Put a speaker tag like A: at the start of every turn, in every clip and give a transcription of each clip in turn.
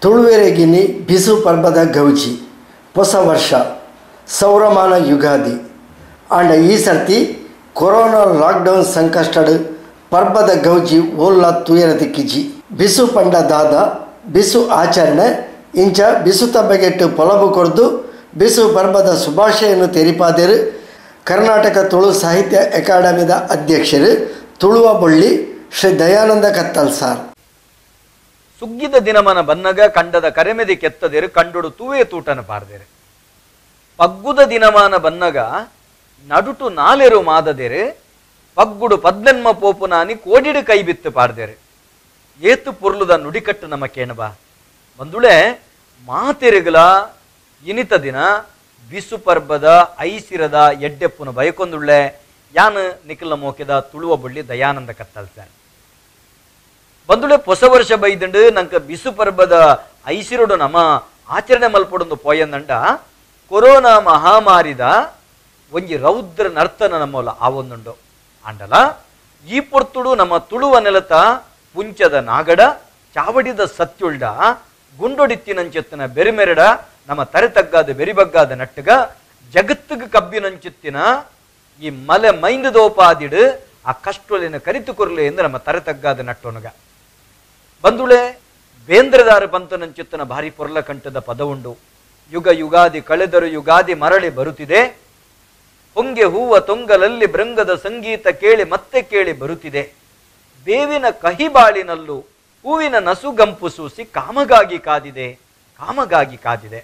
A: ತುಳುವೆರೆಗಿನಿ ಬಿಸು ಪರ್ಬದ ಗೌಜಿ ಹೊಸ ವರ್ಷ ಸೌರಮಾನ ಯುಗಾದಿ ಆಂಡ ಈ ಸರ್ತಿ ಕೊರೋನಾ ಲಾಕ್ಡೌನ್ ಸಂಕಷ್ಟಡ್ ಪರ್ಬದ ಗೌಜಿ ಓಲ್ಲ ತೂಯರ ದಿಕ್ಕಿಜಿ. ಬಿಸು ಪಂಡ ದಾದ ಬಿಸು ಆಚರಣೆ ಇಂಚ ಬಿಸುತ ಬಗೆಟ್ಟು ಪೊಲಬು ಕೊರ್ದು ಬಿಸು ಪರ್ಬದ ಶುಭಾಶಯನ್ನು ತೆರಿಪಾದರು ಕರ್ನಾಟಕ ತುಳು ಸಾಹಿತ್ಯ ಅಕಾಡೆಮಿದ ಅಧ್ಯಕ್ಷರು ತುಳುವ ಬೊಳ್ಳಿ ಶ್ರೀ ದಯಾನಂದ ಕತ್ತಲ್ ಸಾರ್.
B: ಸುಗ್ಗಿದ ದಿನಮನ ಬನ್ನಗ ಕಂಡದ ಕರೆಮೆದಿ ಕೆತ್ತದಿರು ಕಂಡುಡು ತೂವೇ ತೂಟನ ಪಾರ್ದೇರು. ಪಗ್ಗುದ ದಿನಮಾನ ಬನ್ನಗ ನಡುಟು ನಾಲೆರು ಮಾದದೇರು ಪಗ್ಗುಡು ಪದ್ನೆನ್ಮ ಪೋಪುನಾನಿ ಕೋಡಿಡು ಕೈ ಬಿತ್ತು ಪಾರ್ದೇರು. ಏತು ಪೊರ್ಲುದ ನುಡಿಕಟ್ಟು ನಮ್ಮ ಕೇಣಬ ಬಂದುಳೆ ಮಾತೆರುಗಲ ಇನಿತ ದಿನ ಬಿಸು ಪರ್ಬದ ಐಸಿರದ ಎಡ್ಡೆಪ್ಪುನ ಬಯಕೊಂದುಳ್ಳೆ ಯಾನು ನಿಖಲ ಮೋಕೆದ ತುಳುವ ಬೊಳ್ಳಿ ದಯಾನಂದ ಕತ್ತಲ್ ಸರ್. ಬಂದುಳೆ ಹೊಸ ವರ್ಷ ಬೈದಂಡು ನಂಕ ಬಿಸು ಪರ್ಬದ ಐಸಿರುಡು ನಮ್ಮ ಆಚರಣೆ ಮಲ್ಪೊಡೊಂದು ಪೋಯಂದಂಡ ಕೊರೋನಾ ಮಹಾಮಾರಿದ ಒಂಜಿ ರೌದ್ರ ನರ್ತನ ನಮ್ಮಲ್ಲ ಆವೊಂದುಂಡು. ಆಂಡಲ ಈ ಪೊರ್ತುಡು ನಮ್ಮ ತುಳುವ ನೆಲತ ಪುಂಚದ ನಾಗಡ ಚಾವಡಿದ ಸತ್ಯುಳ್ಡ ಗುಂಡೊಡಿತ್ತಿನಂಚೆತ್ತಿನ ಬೆರಿಮೆರಡ ನಮ್ಮ ತರೆ ತಗ್ಗಾದ ಬೆರಿಬಗ್ಗಾದ ನಟ್ಟುಗ ಜಗತ್ತಿಗೆ ಕಬ್ಬಿನಂಚೆತ್ತಿನ ಈ ಮಲೆ ಮೈಂದದೋಪಾದಿಡು ಆ ಕಷ್ಟೊಲಿನ ಕರಿತು ಕೊರ್ಲೆ ಎಂದು ನಮ್ಮ ತರೆ ತಗ್ಗಾದ ನಟ್ಟೊನಗ. ಬಂದುಳೆ ಬೇಂದ್ರದಾರ ಪಂತನಂಚೆತ್ತನ ಭಾರಿ ಪೊರ್ಲ ಕಂಠದ ಪದವುಂಡು. ಯುಗ ಯುಗಾದಿ ಕಳೆದರು ಯುಗಾದಿ ಮರಳಿ ಬರುತ್ತಿದೆ, ಹೊಂಗೆ ಹೂವ ತೊಂಗಲಲ್ಲಿ ಬೃಂಗದ ಸಂಗೀತ ಕೇಳಿ ಮತ್ತೆ ಕೇಳಿ ಬರುತ್ತಿದೆ, ಬೇವಿನ ಕಹಿ ಬಾಳಿನಲ್ಲೂ ಹೂವಿನ ನಸುಗಂಪು ಸೂಸಿ ಕಾಮಗಾಗಿ ಕಾದಿದೆ ಕಾಮಗಾಗಿ ಕಾದಿದೆ.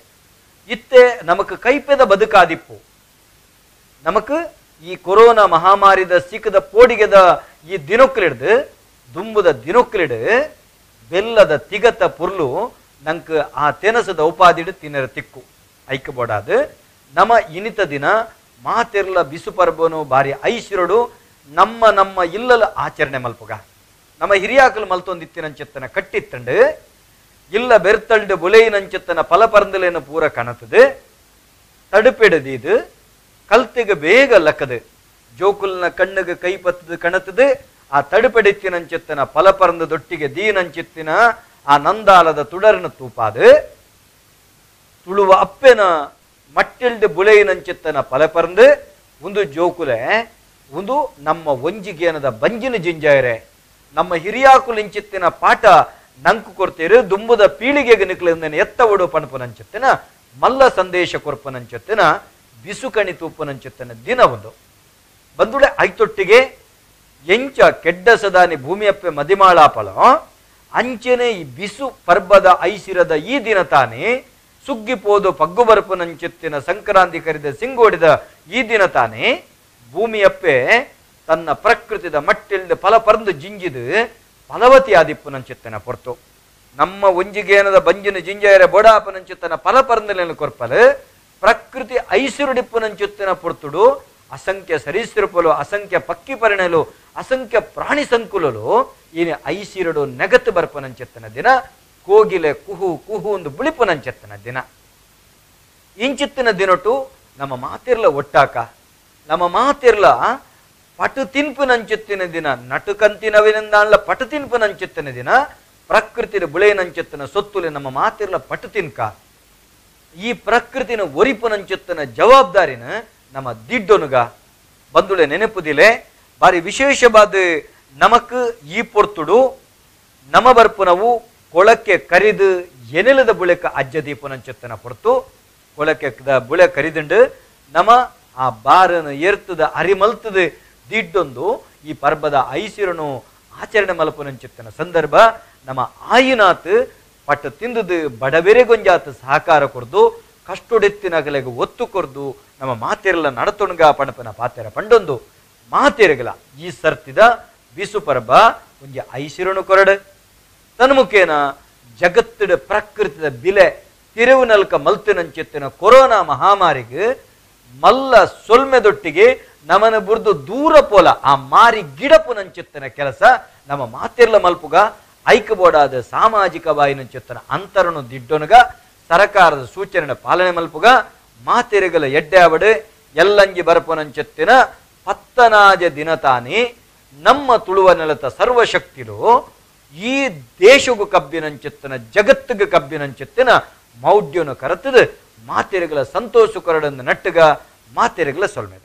B: ಇತ್ತೆ ನಮಕ್ ಕೈಪೆದ ಬದುಕಾದಿಪ್ಪು ನಮಕ್ ಈ ಕೊರೋನಾ ಮಹಾಮಾರಿದ ಸಿಕ್ಕದ ಪೋಡಿಗೆದ ಈ ದಿನೊಕ್ಲಿಡ್ದು ದುಂಬುದ ದಿನೊಕ್ಲಿಡು ಬೆಲ್ಲದ ತಿಗತ ಪುರ್ಲು ನಂಕ್ ಆ ತೆನಸದ ಉಪಾದಿಡು ತಿನ್ನರ ತಿಕ್ಕು ಐಕ ಬೋಡಾದು. ನಮ್ಮ ಇನಿತ ದಿನ ಮಾತೆರ್ಲ ಬಿಸು ಪರ್ಬನು ಬಾರಿ ಐಸಿರಡು ನಮ್ಮ ನಮ್ಮ ಇಲ್ಲಲ ಆಚರಣೆ ಮಲ್ಪುಗ. ನಮ್ಮ ಹಿರಿಯಾಕಲು ಮಲ್ತೊಂದಿತ್ತಿನಂಚೆತ್ತನ ಕಟ್ಟಿತ್ತಂಡು ಇಲ್ಲ ಬೆರ್ತಂಡು ಬುಲೆಯಿನಂಚೆತ್ತನ ಫಲಪರಂದಲೇನ ಪೂರ ಕಣತದು ತಡುಪೆಡದೀದು ಕಲ್ತಿಗೆ ಬೇಗ ಲಕ್ಕದು ಜೋಕುಲ್ನ ಕಣ್ಣಿಗೆ ಕೈ ಪತ್ತದು ಕಣತದು ಆ ತಡುಪೆಡಿತ್ತಿನಂಚೆತ್ತನ ಫಲಪರಂದ ದೊಟ್ಟಿಗೆ ದೀನಂಚೆತ್ತಿನ ಆ ನಂದಾಲದ ತುಡರನ ತೂಪಾದು ತುಳುವ ಅಪ್ಪೆನ ಮಟ್ಟಿಲ್ಡು ಬುಲೆಯಿನಂಚೆತ್ತನ ಫಲಪರಂದು ಒಂದು ಜೋಕುಲೆ ಒಂದು ನಮ್ಮ ಒಂಜಿಗೇನದ ಬಂಜಿನ ಜಿಂಜಾಯರೆ ನಮ್ಮ ಹಿರಿಯಾಕುಲಿಂಚಿತ್ತಿನ ಪಾಠ ನಂಕು ಕೊಡ್ತೀರು ದುಂಬುದ ಪೀಳಿಗೆಗೆ ನಿಕ್ಲಿಂದನೆ ಎತ್ತ ಒಡು ಪಣಪುನಂಚೆತ್ತಿನ ಮಲ್ಲ ಸಂದೇಶ ಕೊರ್ಪನಂಚೆತ್ತಿನ ಬಿಸುಕಣಿ ತೂಪನಂಚೆತ್ತಿನ ದಿನ ಒಂದು ಬಂದುಳೆ ಐತೊಟ್ಟಿಗೆ ಎಂಚ ಕೆಡ್ಡ ಸದಾನಿ ಭೂಮಿಯಪ್ಪೆ ಮದಿಮಾಳಾಪಲ ಅಂಚನೆ ಈ ಬಿಸು ಪರ್ಬದ ಐಸಿರದ ಈ ದಿನ ತಾನೇ ಸುಗ್ಗಿಪೋದು ಪಗ್ಗು ಬರಪುನಂಚೆತ್ತಿನ ಸಂಕ್ರಾಂತಿ ಕರಿದ ಸಿಂಗೋಡಿದ ಈ ದಿನ ತಾನೇ ಭೂಮಿಯಪ್ಪೆ ತನ್ನ ಪ್ರಕೃತಿದ ಮಟ್ಟಿಲ್ದ ಫಲ ಪರಂದು ಜಿಂಜಿದು ಫಲವತಿ ಆದಿಪ್ಪುನಂಚೆತ್ತನ ಪೊರ್ತು ನಮ್ಮ ಒಂಜಿಗೇನದ ಬಂಜಿನ ಜಿಂಜಾಯರ ಬೋಡಾಪನಂಚೆತ್ತನ ಫಲ ಪರಂದಲೇನು ಕೊರ್ಪಲು ಪ್ರಕೃತಿ ಐಸಿರುಡಿಪ್ಪುನಂಚೆತ್ತಿನ ಪೊರ್ತುಡು ಅಸಂಖ್ಯ ಸರೀಸೃಪಲು ಅಸಂಖ್ಯ ಪಕ್ಕಿ ಪರಿಣಲು ಅಸಂಖ್ಯ ಪ್ರಾಣಿ ಸಂಕುಲಲು ಈನೆ ಐಸಿರುಡು ನೆಗತ್ತು ಬರ್ಪನಂಚೆತ್ತನ ದಿನ ಕೋಗಿಲೆ ಕುಹು ಕುಹು ಒಂದು ಬುಳಿಪುನಂಚೆತ್ತನ ದಿನ. ಇಂಚಿತ್ತಿನ ದಿನೊಟು ನಮ್ಮ ಮಾತಿರ್ಲ ಒಟ್ಟಾಕ ನಮ್ಮ ಮಾತಿರ್ಲ ಪಟು ತಿನ್ಪುನಂಚೆತ್ತಿನ ದಿನ ನಟುಕಂತಿನವಿನಿಂದಾನ್ಲ ಪಟು ತಿನ್ಪುನಂಚೆತ್ತಿನ ದಿನ ಪ್ರಕೃತಿನ ಬುಳೆಯನಂಚೆತ್ತಿನ ಸೊತ್ತುಲೆ ನಮ್ಮ ಮಾತಿರ್ಲ ಪಟು ತಿನ್ಕ ಈ ಪ್ರಕೃತಿನ ಒರಿಪುನಂಚೆತ್ತಿನ ಜವಾಬ್ದಾರಿನ ನಮ್ಮ ದಿಡ್ಡೊನುಗ. ಬಂದುಳೆ ನೆನಪುದಿಲೆ ಬಾರಿ ವಿಶೇಷವಾದ ನಮಕ್ ಈ ಪೊರ್ತುಡು ನಮ ಬರ್ಪುನವು ಕೊಳಕ್ಕೆ ಕರಿದು ಎನೆಲದ ಬುಳೆಕ ಅಜ್ಜ ದೀಪನಂಚೆತ್ತನ ಪೊರ್ತು ಕೊಳಕ್ಕೆ ಬುಳೆ ಕರಿದುಂಡು ನಮ ಆ ಬಾರನ ಏರ್ತದ ಅರಿಮಲ್ತದ ದಿಡ್ಡೊಂದು ಈ ಪರ್ಬದ ಐಸಿರನು ಆಚರಣೆ ಮಲ್ಪುನಂಚೆತ್ತನ ಸಂದರ್ಭ ನಮ್ಮ ಆಯಿನಾತ್ ಪಟ್ಟು ತಿಂದದು ಬಡವೆರೆಗೊಂಜಾತ ಸಹಕಾರ ಕೊರ್ದು ಕಷ್ಟೊಡೆತ್ತಿನಗಲೆಗೆ ಒತ್ತು ಕೊರ್ದು ನಮ್ಮ ಮಾತೆರೆಲ್ಲ ನಡತೊಣಗ ಪಣಪನ ಪಾತೆರ ಪಂಡೊಂದು ಮಾತೆರೆಗಲ ಈ ಸರ್ತಿದ ಬಿಸು ಪರ್ಬ ಒಂಜಿ ಐಸಿರನು ಕೊರಡು ತನ್ಮುಖೇನ ಜಗತ್ತಿನ ಪ್ರಕೃತಿದ ಬಿಲೆ ತಿರುವು ನಲ್ಕ ಮಲ್ತಿನಂಚೆತ್ತಿನ ಕೊರೋನಾ ಮಹಾಮಾರಿಗೆ ಮಲ್ಲ ಸೊಲ್ಮೆದೊಟ್ಟಿಗೆ ನಮನ ಬುರ್ದು ದೂರ ಪೋಲ ಆ ಮಾರಿ ಗಿಡಪುನಂಚೆತ್ತನ ಕೆಲಸ ನಮ್ಮ ಮಾತಿರ್ಲ ಮಲ್ಪುಗ ಐಕಬೋಡಾದ ಸಾಮಾಜಿಕ ಬಾಯಿನಂಚೆತ್ತನ ಅಂತರನು ದಿಡ್ಡೊನಗ ಸರಕಾರದ ಸೂಚನೆ ಪಾಲನೆ ಮಲ್ಪುಗ ಮಾತೆರೆಗಲ ಎಡ್ಡೆ ಅವಡು ಎಲ್ಲಂಜಿ ಬರಪುನಂಚೆತ್ತಿನ ಪತ್ತನಾಜ ದಿನ ತಾನೇ ನಮ್ಮ ತುಳುವ ನೆಲತ ಸರ್ವಶಕ್ತಿಲು ಈ ದೇಶಗು ಕಬ್ಬಿನಂಚಿತ್ತನ ಜಗತ್ತಿಗೆ ಕಬ್ಬಿನಂಚಿತ್ತಿನ ಮೌಢ್ಯನು ಕರತದ ಮಾತೆರೆಗಳ ಸಂತೋಷ ಕೊರಡನ್ನು ನಟ್ಟುಗ ಮಾತೆರೆಗಳ ಸೊಲ್ಮೆದ.